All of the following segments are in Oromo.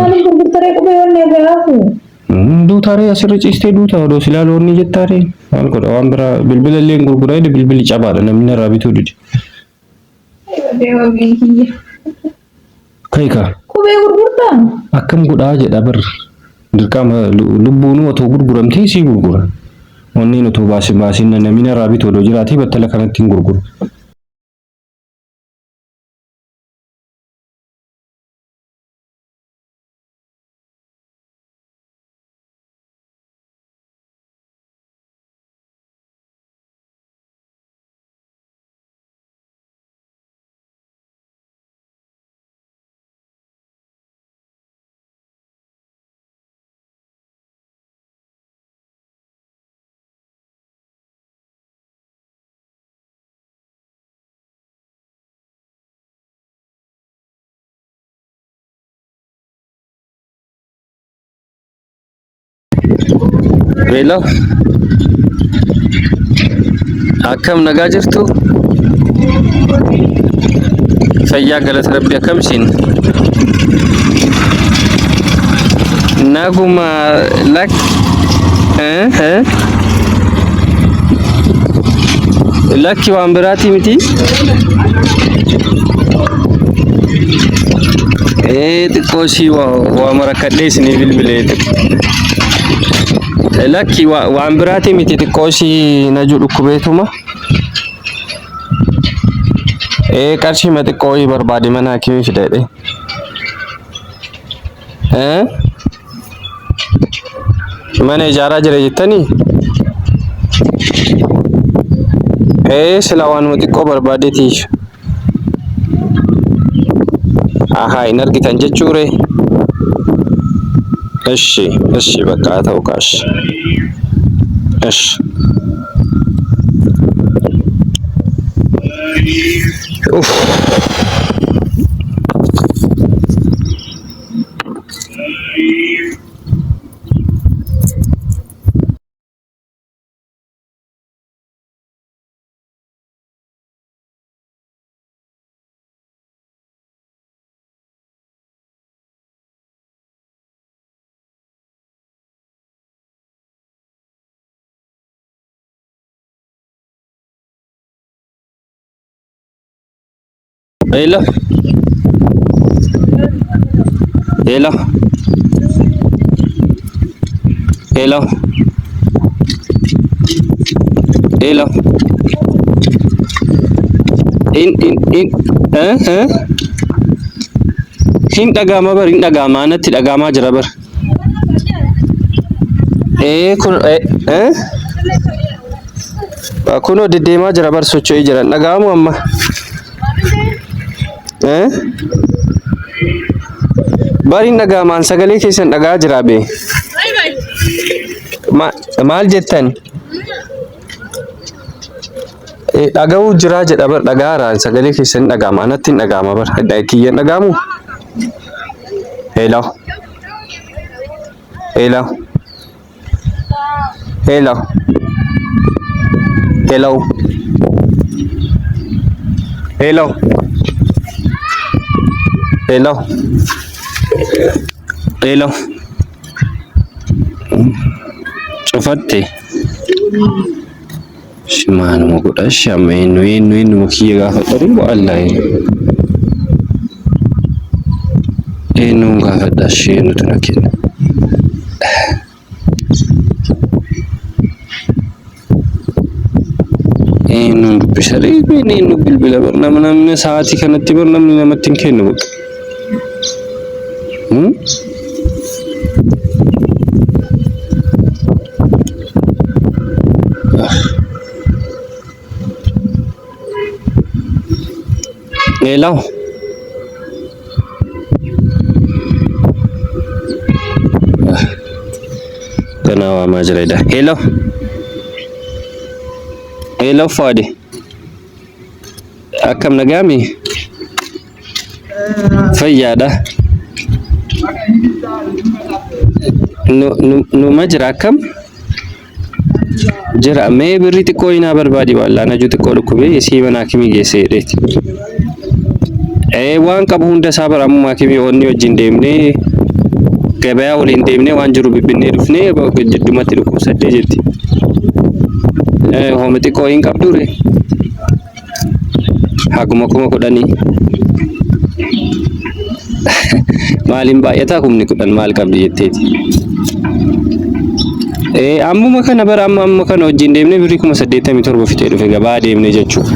Maaliif gurgurtaree qubee wanni irraa hafu? Duutaree asirra ciistee duuta odoo silaa loonni jettaaree maal godha waan biraa bilbila illee hin gurgura jedhe bilbilli cabaadha namni narraa bituu dide. Deema biyya. Ka'i kaa. Qubee gurgurtaa? Akkam godhaa jedha bar dirqama lubbuunuu otoo gurguramtee sii gurgura. Onneen otoo baasin baasin namni narraa bitu odoo jiraatee battala kanatti hin gurguru. Hello. Akkam nagaa jirtu? Fayyaa galata rabbi akkam isin? Naguma lak eh eh lakki waan biraatii miti? Ee xiqqoo ishii waa marakkadhee isinii bilbilee. Lakki waan biraatii miti xiqqoo ishii naju dhukkubeetuma. Ee qarshii ma xiqqoo wayii barbaade mana hakimii fida jedhee. Ee mana ijaaraa jira jettanii? Ee sila waanuma xiqqoo barbaadeeti. Ahaa hin argitan jechuure. Eshi eshi bakka haa ta'u kaash. Eshi. Uff. Hello. Hello. Hello. Hello. In in in eh eh hin dhaga'ama bar hin dhaga'ama anatti dhaga'amaa jira bar. Ee kun eh eh kunoo deddeemaa jira bar socho'ee jira hin dhaga'amu amma. Eh bar hin dhaga'amaan sagalee keessan dhaga'aa jira bee. Maal jettan? Dhaga'uu jiraa jedha bar dhaga'aara sagalee keessan hin dhaga'ama anatti hin dhaga'ama bar kiyya hin dhaga'amu. Hello. Hello. Hello. Hello. Hello. Hello. Hello. Cufatte. Shi maaluma godha shi amma eenyu eenyu eenyuma kiyya gaafadha wallaahi. Eenyuun gaafadha shi eenyutu na kenna. Eenyuun dubbisa reebeen eenyu bilbila bar nama namni sa'aatii kanatti bar namni namatti hin kennu bakka. Hello. Ganaa waamaa jira eda. Hello. Hello Fuadi. Akkam nagaami? Fayyaadha. Numa jira akkam? Jira mee birrii xiqqoo hinaa barbaadi wallaa najuu xiqqoo dhukkubee isii mana hakimii geesse jedheeti. Ee waan qabu hunda isaa bara ammuma hakimii onni wajjin deemnee Gabayaa waliin deemnee waan jiru bibbinnee dhufnee jiddumatti dhukkubsadhee jetti. Hooma xiqqoo hin qabduure. Haguma 10,000. Maaliin baay'ataa 10,000 maal qabdi jetteeti. Ammuma kana bara amma amma kana wajjin deemnee birrii 87,000 fixee dhufe gabaa deemnee jechuudha.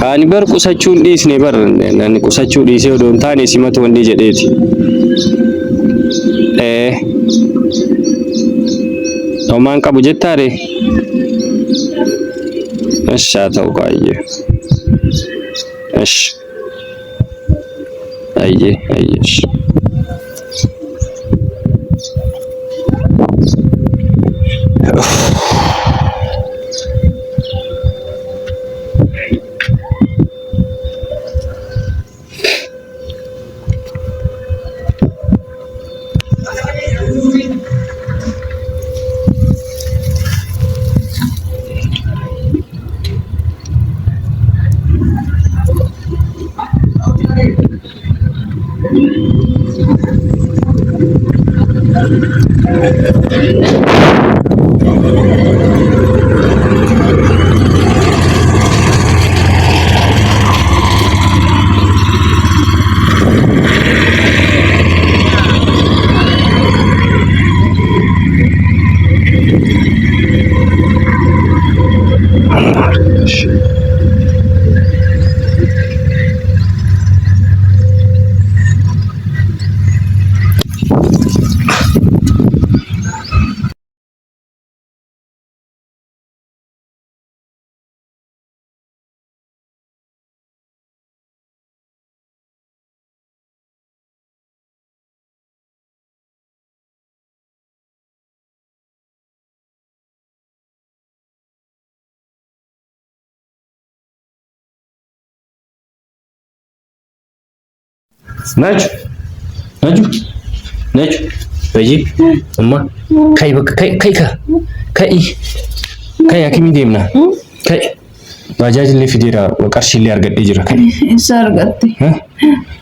Ani bar qusachuu hin dhiisne bar ani qusachuu dhiisee odoo hin taane simatu wanni jedheeti. Homaan qabu jettaare? Esh haa ta'u qaayyee. Esh. Ayyee ayyee esh. Naju, Naju, Naju, Baji, amma kai bakka kai kai ka kai kai akimii deemna kai baajaaj illee fideera qarshii illee argadhee jira kai Eessa argatte?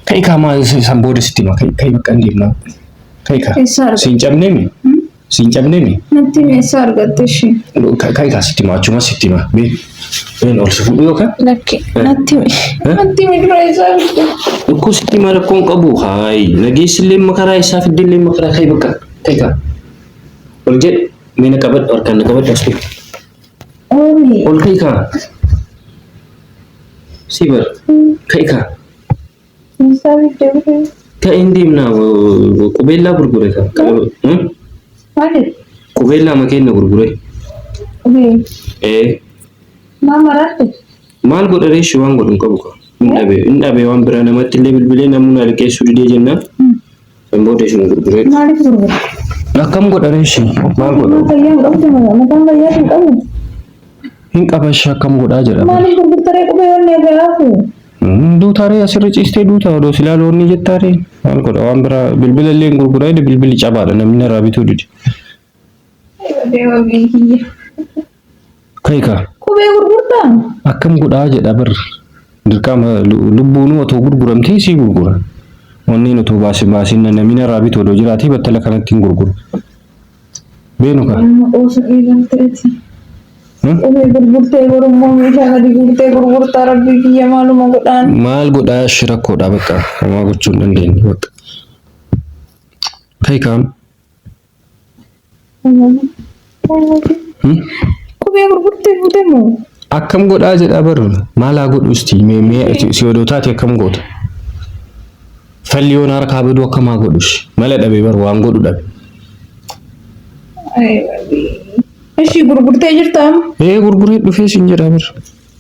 kai kaa maa san booda sitti hima kai kai bakka hin deemna kai ka Eessa argatte? siin cabneemi Siin cabnee mi? Natti himi eessaa argatte ishee? Ka'i kaa sitti hima achuma sitti hima. Mee meen ol si fuudhu yookaan? Lakki natti himi. Natti himi dura eessaa argatte? Dhukkoo sitti hima rakkoon qabu haayi nageessillee makaraa isaa fiddellee makaraa ka'i bakka ka'i kaa. Ol jedhi mee na qabadhu harkaan na qabadhu as dhufu. Oomi. Ol ka'i kaa. Si bar ka'i kaa. Eessaa fidde birrii? Ka'i hin deemnaa qubeellaa gurgure kaa. Maali? Qubeellaa makeenna gurgure. Qubee. Ee. Maa maraatte? Maal godha reeshi waan godhu hin qabu kaa. Hin dhabe hin dhabe waan biraa namatti illee bilbilee namni na liqeessuu didee jennaan. San booda ishuma gurguree. Maaliif gurgurte? Akkam godha reeshi maal godha? Mataan fayyaa hin qabdu moo? Mataan fayyaa hin qabu? Hin qaba ishee akkam godhaa jedha. Maaliif gurgurta ree qubee wanni agaafu? Duutaa ree asirra ciistee duutaa odoo silaa loonni jettaa ree maal godha waan biraa bilbila illee hin gurguraa jedhe bilbilli cabaadha namni narraa bituu dide. Deema biyya. Ka'i kaa Qubee gurgurtaa? akkam godhaa jedha bar dirqama lubbuunuu otoo gurguramtee sii gurgura. Onneen otoo baase baasiin namni narraa bitu odoo jiraatee battala kanatti hin gurguru. Beenu kaa. Nama qoosa eegalteeti. Qubee gurgurtee borummoo meeshaa gadi guurtee gurgurtaa rabbii kiyya maaluma godhaan. Maal godhaa ishi rakkoodha bakka homaa gochuu hin dandeenye bakka. Ka'i kaam. Qubee gurgurtee fuute moo? Akkam godhaa jedhaa bar maal haa godhu isti mee mee si odoo taate akkam goota. Falli yoon harkaa baduu akkam haa godhu ishi mala dhabe bar waan godhu dhabe. Ishii gurgurtee jirta amma? Ee gurguree dhufee sin jedhaa bar.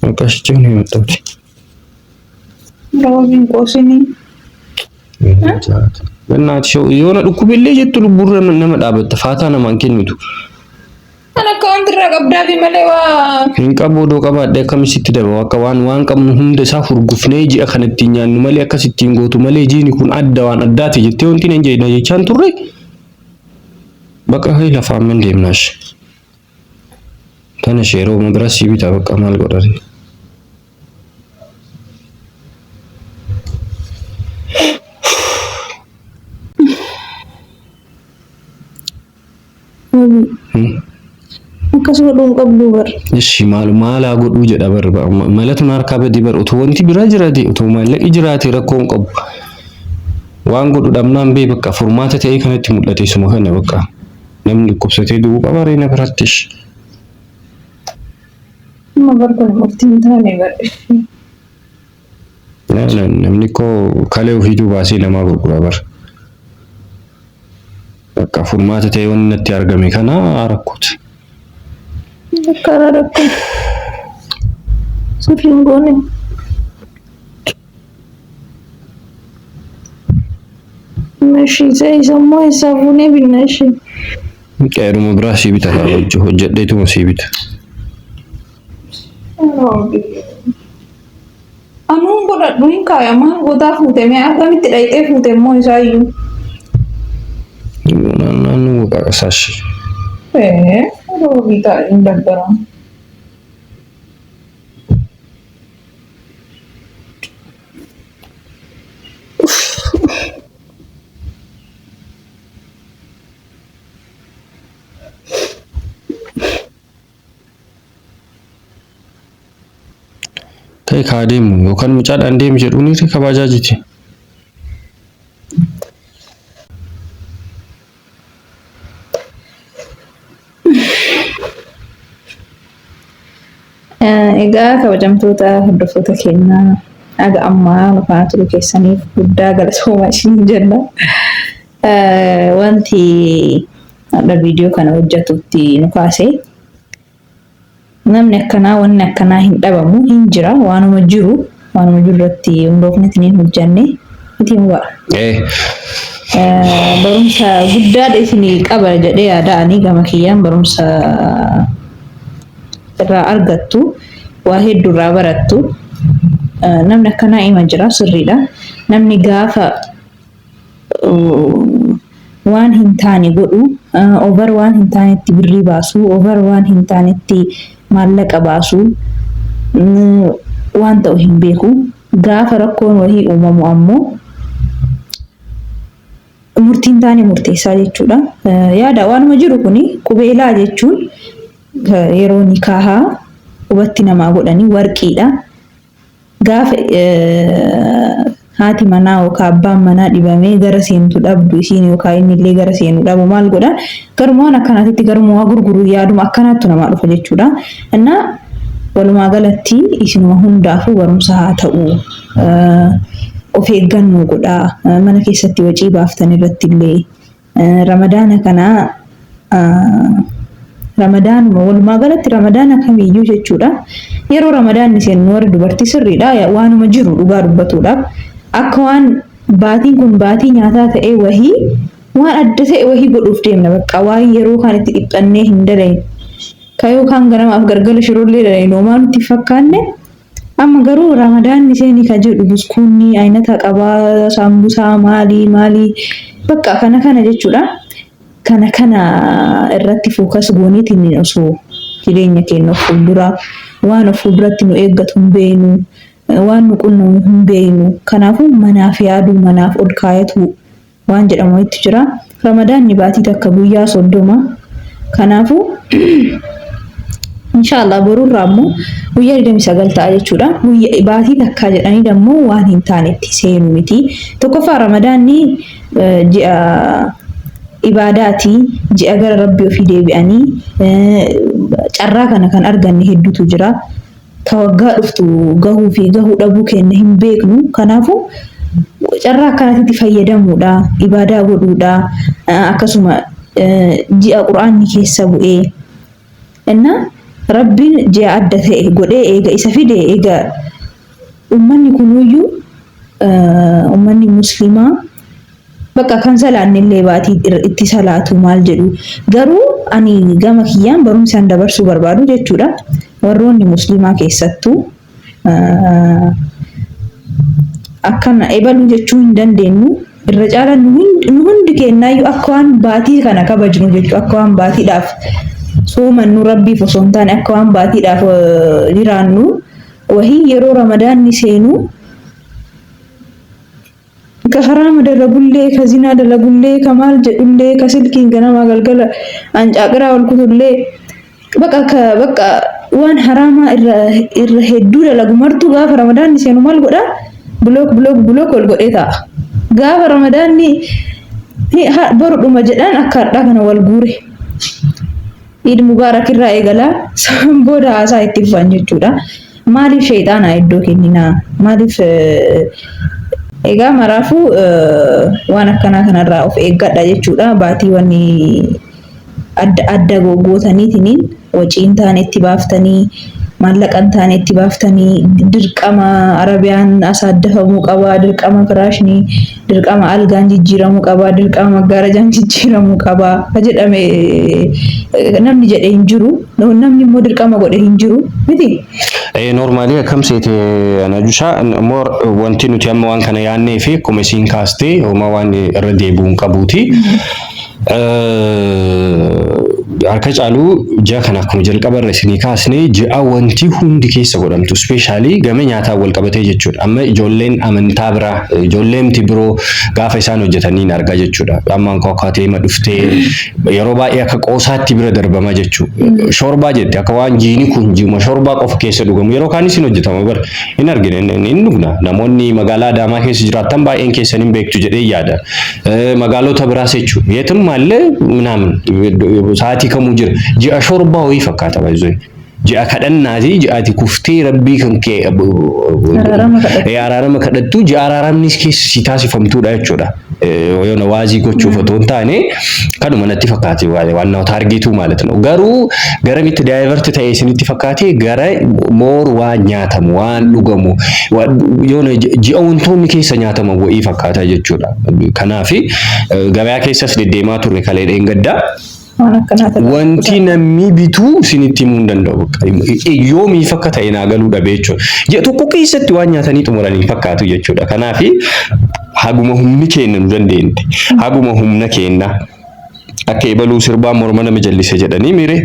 Maqaa ishichi hin himattawti. Roobiin qoosinii. Gannaati shoo yoona dhukkubillee jettu lubbuurra nama dhaabatta faataa namaan kennitu. Kan akka wanti irraa qabdaafi malee waa. Hin qabu odoo qabaadhe akkam sitti daba akka waan waan qabnu hunda isaa hurgufnee ji'a kana ittiin nyaannu malee akkas ittiin gootu malee jiini kun adda waan addaati jettee wanti nan jedhina jechaan turre. Bakka kai lafaa amman deemnaash. Tana sheeroo ma bira sii bitaa bakka maal godhare. Wabii. Akkas godhuu hin qabdu bar. Ishi maal maalaa godhuu jedha bar malatu na harkaa badii bar utuu wanti biraa jiraate utuu maallaqi jiraate rakkoo hin qabu. Waan godhu dhabnaan bee bakka furmaata ta'ee kanatti mul'ate suma kana bakka namni dhukkubsatee du'uu qaba reena biratti ishi. Amma bar kun murtii hin taane bar. Namni koo kalee ofiituu baasee namaa gurgura bar. Bakka furmaata ta'ee wanni natti argame kana rakkooti. Bakka rakkoo. Sirrii hin goone. Meeshii isa immoo eessaa fuunee binna ishee. Qeeruma biraa sii bita hojjedheetuma sii bita. Anuun godhadhu hin kaaya maal gootaa fuute mee akkamitti dhayxee fuute immoo isaayyuu. Naannoo qaqasaashi. Ee roobii ta'a hin dabbaramu. Ta'e kaa deemu yookaan mucaadhaan deemi jedhuuni kabajaajiti. Egaa kabajamtoota hordoftoota keenyaa haga ammaa nu faana turuu keessaniif guddaa galatoomaa isin jenna. Wanti har'a viidiyoo kana hojjetutti nu kaase namni akkanaa wanni akkanaa hin dhabamu hin jira waanuma jiru waanuma jiru irratti hundoofnetti hin hojjanne miti hin wa'a. Barumsa guddaadha isinii qaba jedhee yaada ani gama kiyyaan barumsa irraa argattu waa hedduu irraa barattu. Namni akkanaa ima jira sirriidha. Namni gaafa waan hin taane godhu, over waan hin taanetti birrii baasu, over waan hin taanetti maallaqa baasu, waan ta'u hin beeku. Gaafa rakkoon wahii uumamu ammoo murtiin taane murteessaa jechuudha. Yaada waanuma jiru kuni qubeelaa jechuun yeroo nikaahaa qubatti namaa godhanii warqiidha. Gaafa haati manaa yookaan abbaan manaa dhibamee gara seentu dhabdu isiin yookaan inni illee gara seenu dhabu maal godha? Garuma waan akkanaatitti garuma waa gurguru yaaduma akkanaattu namaa dhufa jechuudha. Innaa walumaa galatti isinuma hundaafuu barumsa haa ta'u. Of eeggannoo godhaa. Mana keessatti wacii baaftan irratti illee Ramadaana kana Ramadaanuma walumaa galatti Ramadaana kamiyyuu jechuudha. Yeroo Ramadaanni seenu warri dubartii sirriidha waanuma jiru dhugaa dubbatuudhaaf akka waan baatiin kun baatii nyaataa ta'ee wahii waan adda ta'e wahii godhuuf deemna bakka waan yeroo kaan itti dhiphannee hin dalayne. Ka yookaan ganamaaf gargala shiroollee dalayne homaa nutti hin fakkaanne. Amma garuu Ramadaanni seeni ka jedhu buskuunni aynata qabaa saambusaa maalii maalii bakka kana kana jechuudha. Kana kana irratti fookas gooneetiin osoo jireenya keenya of fuuldura waan of fuulduratti nu eeggatu hin beeknu waan nu qunnamu hin beeknu. Kanaafuu manaaf yaaduu manaaf ol kaayatu waan jedhamu wayiitu jira. Ramadaanni baatii takka guyyaa 30. Kanaafuu inshaallah borurraa immoo guyyaa 29 ta'a jechuudha. Guyyaa baatii takkaa jedhanii dammoo waan hin taanetti seenu miti. Tokkoffaa Ramadaanni ji'a ibaadaati. Ji'a gara Rabbii ofii deebi'anii carraa kana kan arganne hedduutu jira. Ka waggaa dhuftu gahuu fi gahuu dhabuu keenya hin beeknu. Kanaafuu carraa akkanaatitti fayyadamuudha, ibaadaa godhuudha, akkasuma ji'a Qur'aanni keessa bu'ee inna Rabbiin ji'a adda ta'e godhee eega isa fide eega ummanni kunuyyuu ummanni muslimaa Bakka kan salaanne illee baatii itti salaatu maal jedhu. Garuu ani gama kiyyaan barumsaan dabarsuu barbaadu jechuudha. Warroonni muslimaa keessattuu akkana ebaluu jechuu hin dandeenyu. Irra caalaa nu hundi keenyaayyuu akka waan baatii kana kabajnu jechuu akka waan baatiidhaaf soomannu rabbiif osoo hin taane akka waan baatiidhaaf jiraannu wahii yeroo ramadaanni seenu. Ka haraama dalagullee, ka zinaa dalagullee, ka maal jedhullee, ka silkiin ganamaa galgala ancaaqiraa wal kutullee, baqa ka baqa waan haraamaa irra irra hedduu dalagu martuu gaafa ramadaanni seenu maal godha? Block block block wal godhee taa'a. Gaafa ramadaanni boru dhuma jedhan akka har'aa kana wal guure. Iid Mubaarak irraa eegala san booda haasaa itti fufan jechuudha. Maaliif sheeyxaanaa iddoo kenninaa? Maaliif egaa maraafuu waan akkanaa kanarraa of eeggadha jechuudha. Baatii wanni adda adda gootaniitiniin wacii hin taane itti baaftanii maallaqa hin taane itti baaftanii dirqama arabiyaan asaaddafamuu qaba, dirqama firaashni, dirqama algaan jijjiiramuu qaba, dirqama maggaarajaan jijjiiramuu qaba ka jedhame namni jedhe hin jiru. Namni immoo dirqama godhe hin jiru miti. Normally akkam seete Najusha, more wanti nuti amma waan kana yaannee fi akkuma isiin kaastee homaa waan irra deebi'uu hin qabuuti. Harka caaluu ji'a kana akkuma jalqaba irra isinii kaasne ji'a wanti hundi keessa godhamtu, especially gama nyaataan wal qabatee jechuudha. Amma ijoolleen amantaa biraa, ijoolleemti biroo gaafa isaan hojjetanii argaa jechuudha. Amma kakatee ma dhuftee yeroo baay'ee akka qoosaatti bira darbama jechuudha. Shorbaa jette akka waan jiini kun jiuma shorbaa qofa keessa dhugamu, yeroo kaanis hin hojjetama bara hin argine hin dhugna. Namoonni magaalaa Adaamaa keessa jiraatan baay'een keessan hin beektu jedhee yaada. Magaalota biraas jechuudha. የትም አለ ምናምን sa'aatii kamuu jira. Ji'a shorbaa wayii fakkaata baay'ee. Ji'a kadhannaati, ji'aati kuftee rabbii kan kee Araarama kadhattu. Araarama kadhattu, ji'a araaramnis keessa si taasifamtuudha jechuudha. Yoona waazii gochuuf otoo hin taane kanuma natti fakkaate waan target uu ማለት ነው. Garuu garamitti divert ta'e isinitti fakkaate? Gara more waan nyaatamu, waan dhugamu, yoona ji'a wantoonni keessa nyaataman wayii fakkaata jechuudha. Kanaafi gabayaa keessas deddeemaa turre kalee dheengaddaa. Waan akkanaa ta'e. Wanti namni bituu isinitti himuu hin danda'u. Yoomiif akka ta'e naa galuu dhabe jechuudha. Ji'a tokko keessatti waan nyaatanii xumuranii fakkaatu jechuudha. Kanaafi haguma humni keenya nu dandeente, haguma humna keenya, akka ebaluu sirbaa morma nama jallise jedhanii miire,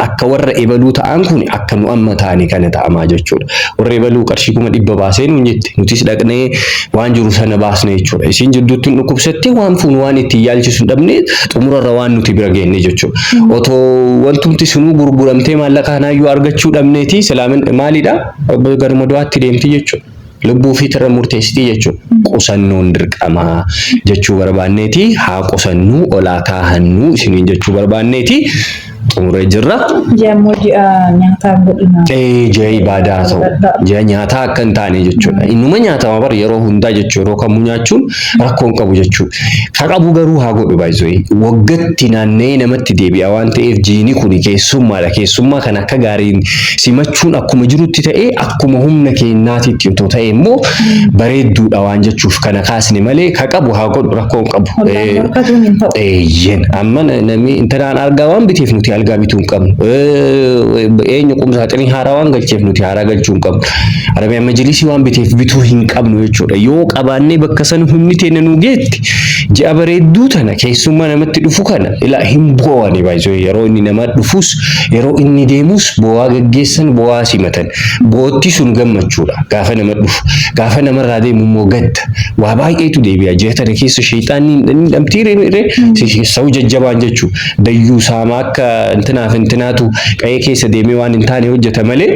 akka warra ebaluu ta'an kun akka nu amma ta'anii kana ta'amaa jechuudha. Warra ebaluu qarshii 100,000 baasee nuun jette, nutis dhaqnee waan jiru sana baasne jechuudha. Isiin jidduutti hin dhukkubsattee waan fuunu waan ittiin yaalchisu hin dhabne, xumurarra waan nuti bira geenne jechuudha. Otoo wantumti sunuu gurguramtee maallaqa kanaayyuu argachuu dhabneeti silaamin maalidha? Garuma du'aatti deemti jechuudha. Lubbuu ofiitirra murteessitii jechuudha. Qusannoon dirqamaa jechuu barbaanneeti, haa qusannuu, olaa kaahannuu isiniin jechuu barbaanneeti xumuree jirra. Ji'a immoo ji'a nyaataa godhina. Ji'a ibaadaa ta'u, ji'a nyaataa akka hin taane jechuudha. Innuma nyaatama bar yeroo hundaa jechuudha, yeroo kamuu nyaachuun rakkoo hin qabu jechuudha. Ka qabu garuu haa godhu baay'isoo waggatti naanna'ee namatti deebi'a waan ta'eef jiini kuni keessummaadha. Keessummaa kana akka gaariin simachuun akkuma jirutti ta'ee, akkuma humna keenyaatitti otoo ta'e immoo bareedduudha waan jechuuf kana kaasne malee ka qabu haa godhu, rakkoo hin qabu. Ollaan morkatuun hin ta'u. Eeyyen, amma namni intalaan argaa waan biteef nuti algaa bituu hin qabnu. Eenyu qumsaaxinii haaraa waan galcheef nuti haaraa galchuu hin qabnu. Arabiyaan majilisii waan biteef bituu hin qabnu jechuudha. Yoo qabaannee bakka sana humni teenya nu geetti, ji'a bareedduu tana keessummaa namatti dhufu kana ilaa hin boo'ani baay'isoo, yeroo inni nama dhufus yeroo inni deemus boo'aa gaggeessan, boo'aa simatan. Bootti sun gammachuudha gaafa nama dhufu, gaafa namarraa deemu immoo gadda. Waa baay'eetu deebi'a ji'a tana keessa, sheexaanni hin dhamtii ree sa'u jajjabaan jechuudha. Dayyuu saamaa akka intinaaf intinaatu qa'ee keessa deemee waan hin taane hojjeta malee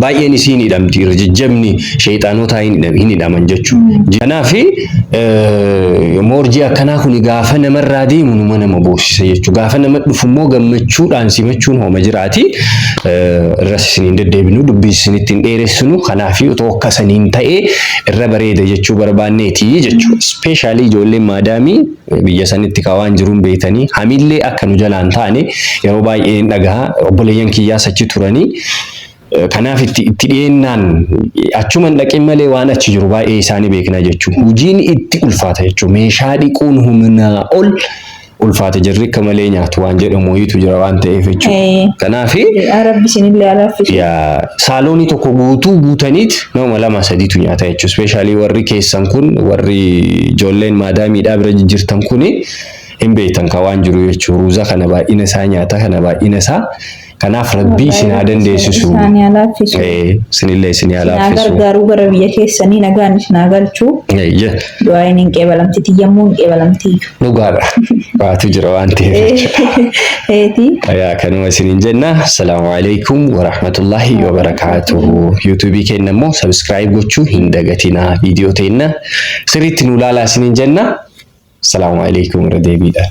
baay'een isii ni hidhamti, irra jajjabni sheexaanotaa hin hidhaman jechuudha. Kanaaf moorjii akkanaa kun gaafa namarraa deemu numa nama boossisa jechuudha. Gaafa nama dhufu immoo gammachuudhaan simachuun hooma jiraati. Irras isiniin deddeebinu, dubbii isinitti hin dheeressinu. Kanaaf otoo akkasaniin ta'ee irra bareeda jechuu barbaanneeti jechuudha. Especially ijoolleen maadaamii biyya sanitti kaawaan jiruun beektanii hamillee akka nu jalaan taane yeroo baay'ee hin dhagaha, obboleeyyan kiyyaas achi turanii. Kanaaf itti dhiyeennaan achuma hin dhaqin malee waan achi jiru baay'ee isaanii beekna jechuudha. Hojiin itti ulfaata jechuudha. Meeshaa dhiquun humnaa ol ulfaata, jirri akka malee nyaatu waan jedhamu wayiitu jira waan ta'eef jechuudha. Kanaaf Rabbi isinillee alaaffisu. Yaa saaloonii tokko guutuu guutaniit nama lama sadiitu nyaata jechuudha. Especially warri keessan kun, warri ijoolleen maadaamiidhaa bira jijjiirtan kuni hin beektan ka waan jiru jechuudha. Ruuza kana baay'ina isaa, nyaata kana baay'ina isaa. Kanaaf Rabbii isin haa dandeessisu. Isaan haa laaffisu. Isinillee isin haa Isin haa laaffisu. gargaaruu gara biyya keessanii nagaan isin haa galchu. Eeyye. Du'aayin hin qeebalamti tiyyammoo hin qeebalamti. Dhugaadha. Waatu jira waan ta'eef jechuudha. Eeti. Yaa kanuma isiniin jenna. Assalaamu alaikum warahmatullahi wabarakaatuhu. Yuutuubii keenya immoo subscribe gochuu hin dagatinaa. Viidiyoo teenna sirriitti nu ilaalaa isiniin jenna. Assalaamu alaikum irra deebiidhaan.